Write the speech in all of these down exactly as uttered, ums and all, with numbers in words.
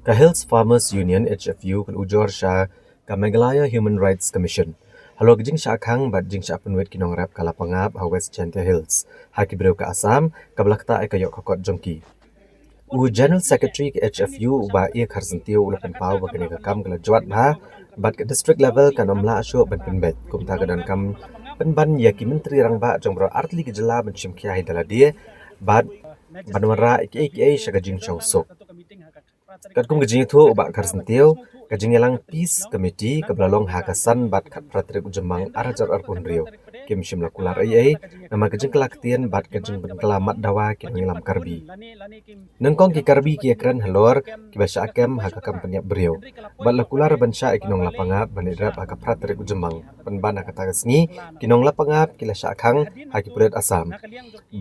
Ka Hills Farmers Union, H F U, kan ujor sha ka Meghalaya Human Rights Commission halor ka jingshah khang bad jingshah pynwit ki nongrep ka Lapangap ha West Jaintia Hills ha ki briew ka Assam, kaba la ktah ïa ka ïoh ka kot jong ki. U General Secretary ka H F U, u Bah A Kharsyntiew, u la pynpaw ba kane ka kam ka la jwat bha bad ka district level kan ym lah shuh ban pynbeit, kumta ka donkam pynban ïa ki Myntri Rangbah jong baroh artylli ki jylla ban shim khia hi da lade bad ban wanrah ïa kiei kiei sha ka jingshong suk. Katkum ka jingïathuh u Bah Kharsyntiew, ka jingïalang Peace Committee kaba la long ha ka san bad khatphra tarik u Jymmang ar hajar arphew hynriew kim shym la kular ei ei namar ka jingkylla ktien bad ka jingpynkylla mat dawa ki nongïalam Karbi. Nyngkong ki Karbi ki ïakren halor kiba shah kem ha ka kam pynïap briew bad la kular ban shah ïa ki nong Lapangap ban leit rep ha ka phra tarik u Jymmang. Pynban ha kata ka sngi, ki nong Lapangap ki la shah khang ha ki pulit Assam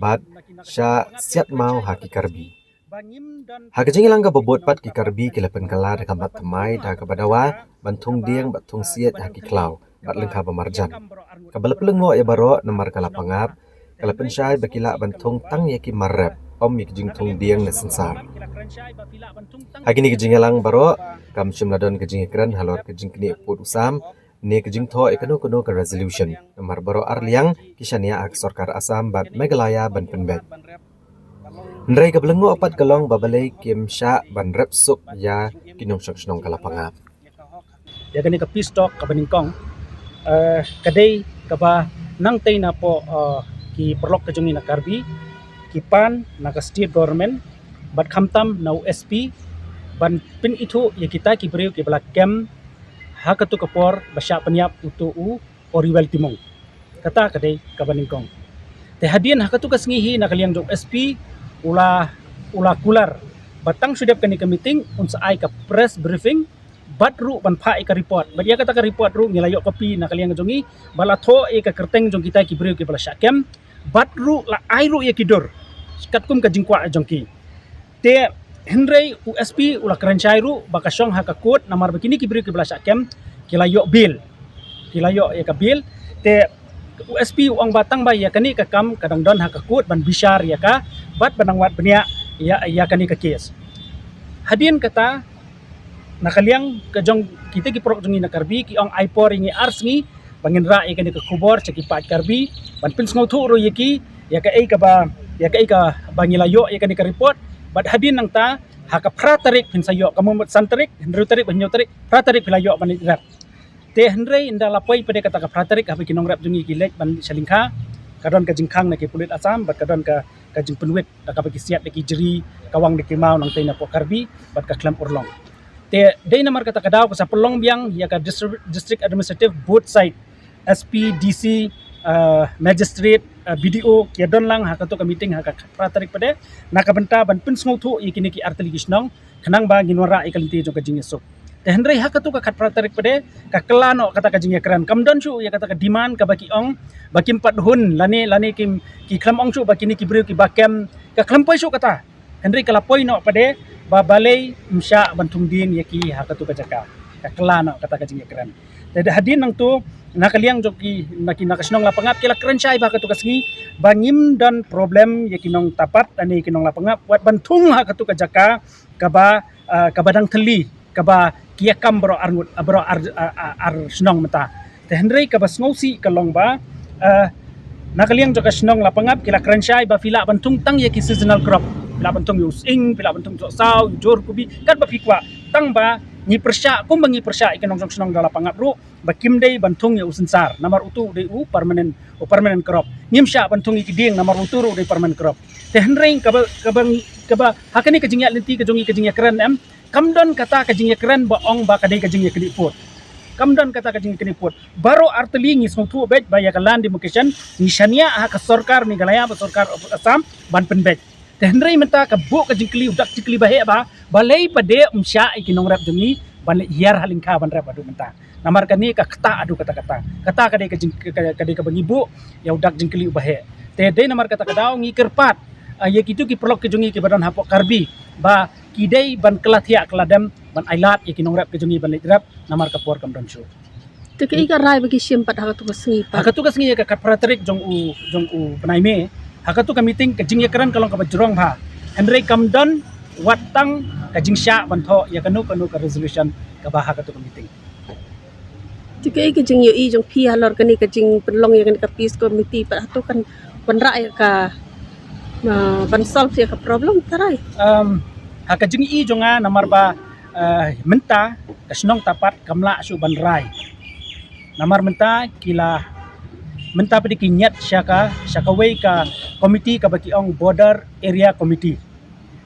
bad shah siat maw ha ki Karbi. Ha ka jingïalang kaba bud pat, ki Karbi ki la pynkylla da ka mat thymmai da kaba dawa ban thung dieng bad thung siej ha ki khlaw bad lyngkha ba marjan, kaba la pynlyngngoh ïa baroh namar ka Lapangap ka la pynshai ba ki lah ban thung tang ïa ki mar rep, ym ïa ki jingthung dieng ne synsar. Ha kine ki jingïalang baroh kam shym la don ka jingïakren halor ka jingknieh pud u sam ne ka jingthoh ïa kano kano ka resolution, namar baroh arliang ki shaniah ha ka sorkar Assam bad Meghalaya ban pynbeit. Hynrei kaba lyngngoh pat ka long ba balei kim shah ban rep suk ïa ki nongshong shnong ka Lapangap. Ïa kane ka peace talk kaba nyngkong, eh, ka dei kaba nangtei na pdeng, eh, ki paralok ka jong ngi na Karbi, ki pan na ka state government bad khamtam na u S P ban pynithuh ïa kita ki briew kiba la kem ha katu ka por ba shah pynïap utu u Oriwel Timung. Kata ka dei kaba nyngkong. Te hadien ha katu ka sngi hi, na ka liang jong S P u la, u la kular ba tang shu dep kane ka meeting un sa ai ka press briefing bad ruh ban phah ïa ka report. Bad ïa kata ka report ruh ngi la ïoh copy na ka liang jong ngi, ba la thoh ïa ka kyrteng jong kita ki briew kiba la shah kem, bad ruh la ai ruh ïa ki dur katkum ka jingkwah jong ki. Te hynrei u S P u la kren shai ruh ba ka shong ha ka court, namar ba kine ki briew kiba la shah kem ki la ïoh bail, ki la ïoh ïa ka bail. Te u S P u ong ba tang ba ïa kane ka kam ka dang don ha ka court ban bishar ïa ka bad ban nang wad bniah ïa, ïa kane ka case. Hadien kata, na ka liang ka jong kita ki paralok jong ngi na Karbi, ki ong ai por ïa ngi ar sngi ba ngin rah ïa kane ka khubor sha ki paid Karbi ban pynsngewthuh ruh ïa ki ïa kaei kaba, ïa kaei kaba ngi la ïoh ïa kane ka report. Bad hadien nangta, ha ka phra tarik phin sa ïoh, ka mut san tarik, hynriew tarik, hynñiew tarik, phra tarik phin la ïoh ban leit rep. Te hynrei ynda la poi pat de kata ka phra tarik, haba ki nongrep jong ngi ki leit ban sha lyngkha, ka don ka jingkhang na ki pulit Assam bad ka don ka, ka jingpynwit da kaba ki siat da ki jri, ka wang da ki maw nangtei na pdeng Karbi bad ka khlem urlong. Te dei namar kata ka daw ka sa pynlong biang ïa ka distri-, district administrative both side, S P, D C, eh, magistrate, eh, B D O, ki ïa don lang ha katu ka meeting ha ka phra tarik pat de na ka bynta ban pynsngewthuh ïa kine ki artylli ki shnong, khnang ba ngin wanrah ïa ka lynti jong ka jingïasuk. Te hynrei ha katu ka khatphra tarik pat de ka kylla noh kata ka jingïakren. Kam don shuh ïa kata ka demand kaba ki ong ba kim pat hun lane, lane kim, ki khlem ong shuh ba kine ki briew kiba kem, ka khlem poi shuh kata. Hynrei ka la poi noh pat de ba balei ym shah ban thung dieng ïa ki ha katu ka jaka. Ka kylla noh kata ka jingïakren. Te hadien nangtu, na ka liang jong ki, na ki, na ka shnong Lapangap, ki la kren shai ba ha katu ka sngi ba ngim don problem ïa ki nong Tapat lane ki nong Lapangap wat ban thung ha katu ka jaka kaba, ah, kaba dang thylli, kaba ki ïa kam baroh arngut, ah, baroh ar, ah, ah, ar shnong mynta. Te hynrei kaba sngewsih ka long ba, ah, na ka liang jong ka shnong Lapangap ki la kren shai ba phi lah ban thung tang ïa ki seasonal crop. Phi lah ban thung ïa u sying, phi lah ban thung ïa u sohsaw, ïa u jur, kubi, katba phi kwah. Tang ba ngi pyrshah, kumba ngi pyrshah ïa ki nongshong shnong jong Lapangap ruh, ba kim dei ban thung ïa u synsar, namar utu u dei u permanent, u permanent crop. Ngim shah ban thung ïa ki dieng, namar utu ruh u dei permanent crop. Te hynrei kaba, kaba, kaba, ha kane ka jingïaid lynti ka jong ngi, ka jingïakren, em, kam don kata ka jingïakren ba ong ba ka dei ka jingïaknieh pud. Kam don kata ka jingïaknieh pud. Baroh artylli ngi sngewthuh beit ba ïa ka land demarcation ngi shaniah ha ka sorkar Meghalaya bad sorkar Assam ban pynbeit. Te hynrei mynta ka buh ka jingkylli, u dak jingkylli ba heh ba, balei pat de ym shah ïa ki nongrep jong ngi ban leit hiar ha lyngkha ban rep haduh mynta. Namar kane ka ktah haduh katta katta. Kata ka dei ka jing, ka, ka dei kaba ngi buh ïa u dak jingkylli uba heh. Te dei namar kata ka daw ngi kyrpad, ah, ïa kitu ki paralok ki jong ngi kiba don hapoh Karbi ba ki dei ban kylla thiah kylla dem ban ailad ïa ki nongrep ki jong ngi ban leit rep namar ka por kam don shuh. Te kaei ka rai ba ki shim pat ha katu ka sngi pat? Ha katu ka sngi ïa ka khatphra tarik jong u, jong u bnai May, ha katu ka meeting ka jingïakren ka long kaba jrong bha. Hynrei kam don wat tang ka jingshah ban thoh ïa kano kano ka resolution kaba ha kato ka meeting. Te kaei ka jingïohi jong phi halor kane ka jingpynlong ïa kane ka peace committee, pat hato kan wanrah ïa ka, ah, ban solve ïa ka problem, trai? Um, ha ka jingïohi jong nga, namar ba, ah, mynta ka shnong Tapat kam lah shuh ban rai. Namar mynta ki la, mynta pat ki ñiat sha ka, sha kawei ka committee kaba ki ong Border Area Committee,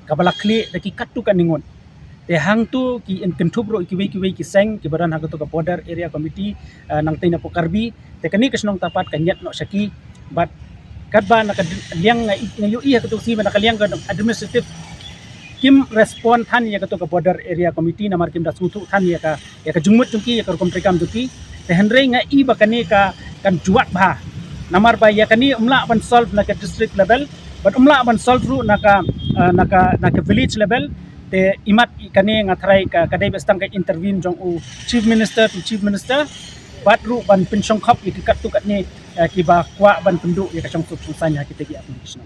kaba la khlieh da ki katto katne ngut. Te hangto ki kynthup ruh kiwei kiwei ki seng kiba don ha kato ka Border Area Committee, ah, nangtei na pdeng Karbi. Te kane ka shnong Tapat ka ñiat noh sha ki, bad katba na ka liang nga, nga ïohi ha kato ka sngi ba na ka liang ka administrative kim respond than ïa kato ka Border Area Committee, namar kim da sngewthuh than ïa ka, ïa ka jingmut jong ki, ïa ka rukom treikam jong ki. Te hynrei nga i ba kane ka, kan jwat bha, namar ba ïa kane ym lah ban solve na ka district level, bad ym lah ban solve ruh na ka, ah, na ka, na ka village level. Te imat kane nga trai ka, ka dei beit tang ka intervene jong u Chief Minister to Chief Minister, bad ruh ban pynshongkhop ïa ki katto katne, ah, kiba kwah ban pynduh ïa ka shongsuk shongsaiñ ha kita ki application.